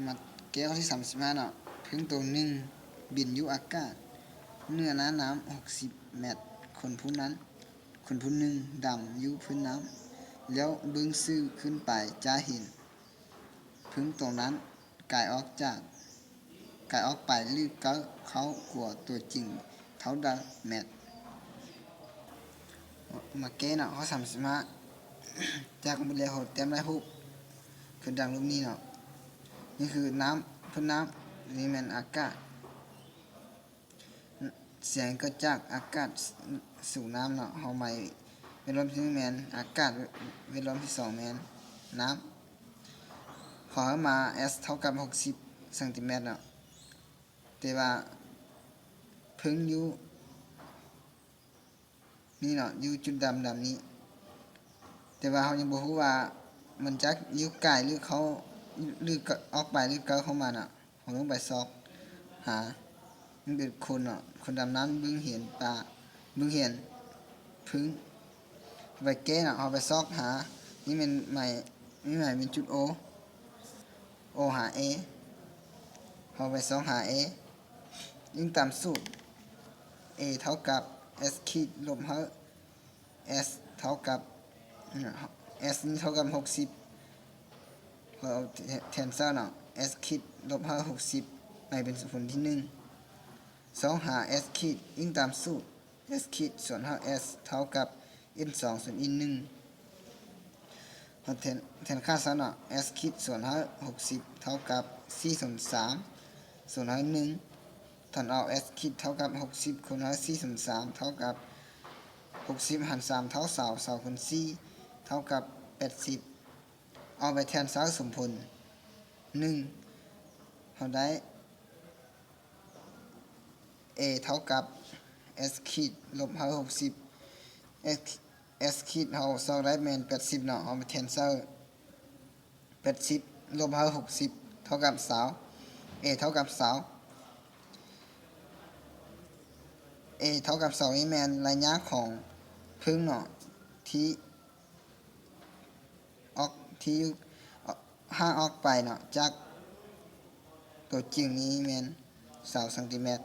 ມາແກ້ຂໍ້ທີສາມສິບຫ້າເນາະ. ເຜິ້ງໂຕໜຶ່ງບິນຢູ່ອາກາດເໜືອໜ້ານ້ຳຫົກສິບແມັດ. ຄົນຜູ້ນັ້ນ, ຄົນຜູ້ໜຶ່ງດຳຢູ່ພື້ນນ້ຳ ແລ້ວເບິ່ງຊື່ຂຶ້ນໄປຈະເຫັນເຜິ້ງໂຕນັ້ນກາຍອອກຈາກ, ກາຍອອກໄປຫຼືເກີ້າເຂົ້າຕົວຈິງເທົ່າໃດແມັດ. ມາແກ້ເນາະ ຂໍ້ສາມສິບຫ້າ ຈາກບົດຮຽນຂອງແຕ້ມໄດ້ຮູບ ຄືດັ່ງຮູບນີ້ເນາະ. ນີ້ຄືນ້ຳ, ພື້ນນ້ຳ, ນີ້ແມ່ນອາກາດ. ສຽງເກີດຈາກອາກາດສູ່ນ້ຳເນາະ. ເຮົາໝາຍແວດລ້ອມທີໜຶ່ງແມ່ນອາກາດ, ແວດລ້ອມທີສອງແມ່ນນ້ຳ. ຂໍໃຫ້ມາ S ເທົ່າກັບຫົກສິບຊັງຕີແມັດເນາະ. ແຕ່ວ່າເຜິ້ງຢູ່ ນີ້ເນາະ, ຢູ່ຈຸດດຳໆນີ້. ແຕ່ວ່າເຮົາຍັງບໍ່ຮູ້ວ່າມັນຈະຢູ່ໄກຫຼືເຂົ້າ ຫຼືອອກໄປຫຼືເກີ້າເຂົ້າມາເນາະ. ເຮົາຕ້ອງໄປຊອກຫາ. ມັນເປັນຄົນເນາະ, ຄົນດຳນ້ຳເບິ່ງເຫັນປາ, ເບິ່ງເຫັນເຜິ້ງ. ເຮົາໄປແກ້ເນາະ, ເຮົາໄປຊອກຫາ. ນີ້ແມ່ນໝາຍ, ນີ້ໝາຍເປັນຈຸດ O, O ຫາ A. ເຮົາໄປຊອກຫາ A. ອີງຕາມສູດ A ເທົ່າກັບ S ຂີດລົບໃຫ້ S ເທົ່າກັບ, S ນີ້ເທົ່າກັບຫົກສິບ. ເຮົາເອົາແທນໃສ່ເນາະ, S ຂີດລົບໃຫ້ຫົກສິບ ໃຫ້ເປັນຜົນທີໜຶ່ງ. ຊອກຫາ S ຂີດ ອີງຕາມສູດ S ຂີດສ່ວນໃຫ້ S ເທົ່າກັບ N ສອງສ່ວນ N ໜຶ່ງ. ເຮົາແທນ, ແທນຄ່າໃສ່ເນາະ, S ຂີດສ່ວນໃຫ້ຫົກສິບເທົ່າກັບສີ່ສ່ວນສາມສ່ວນໃຫ້ໜຶ່ງ. ຖ້າເອົາ S ຂີດເທົ່າກັບຫົກສິບຄູນໃຫ້ສີ່ສ່ວນສາມເທົ່າກັບຫົກສິບຫານສາມເທົ່າຊາວ, ຊາວຄູນສີ່ເທົ່າກັບແປດສິບ. ເອົາໄປແທນໃສ່ສົມຜົນໜຶ່ງ, ເຮົາໄດ້ A ເທົ່າກັບ S ຂີດລົບໃຫ້ຫົກສິບ. S, S ຂີດເຮົາຊອກໄດ້ແມ່ນແປດສິບເນາະ, ເອົາໄປແທນໃສ່ ແປດສິບລົບໃຫ້ຫົກສິບເທົ່າກັບຊາວ. A ເທົ່າກັບຊາວ. A ເທົ່າກັບຊາວນີ້ແມ່ນໄລຍະຂອງເຜິ້ງເນາະ ທີ່ອອກ, ທີ່ຢູ່ຫ່າງອອກໄປເນາະ ຈາກຕົວຈິງນີ້ແມ່ນຊາວຊັງຕີແມັດ.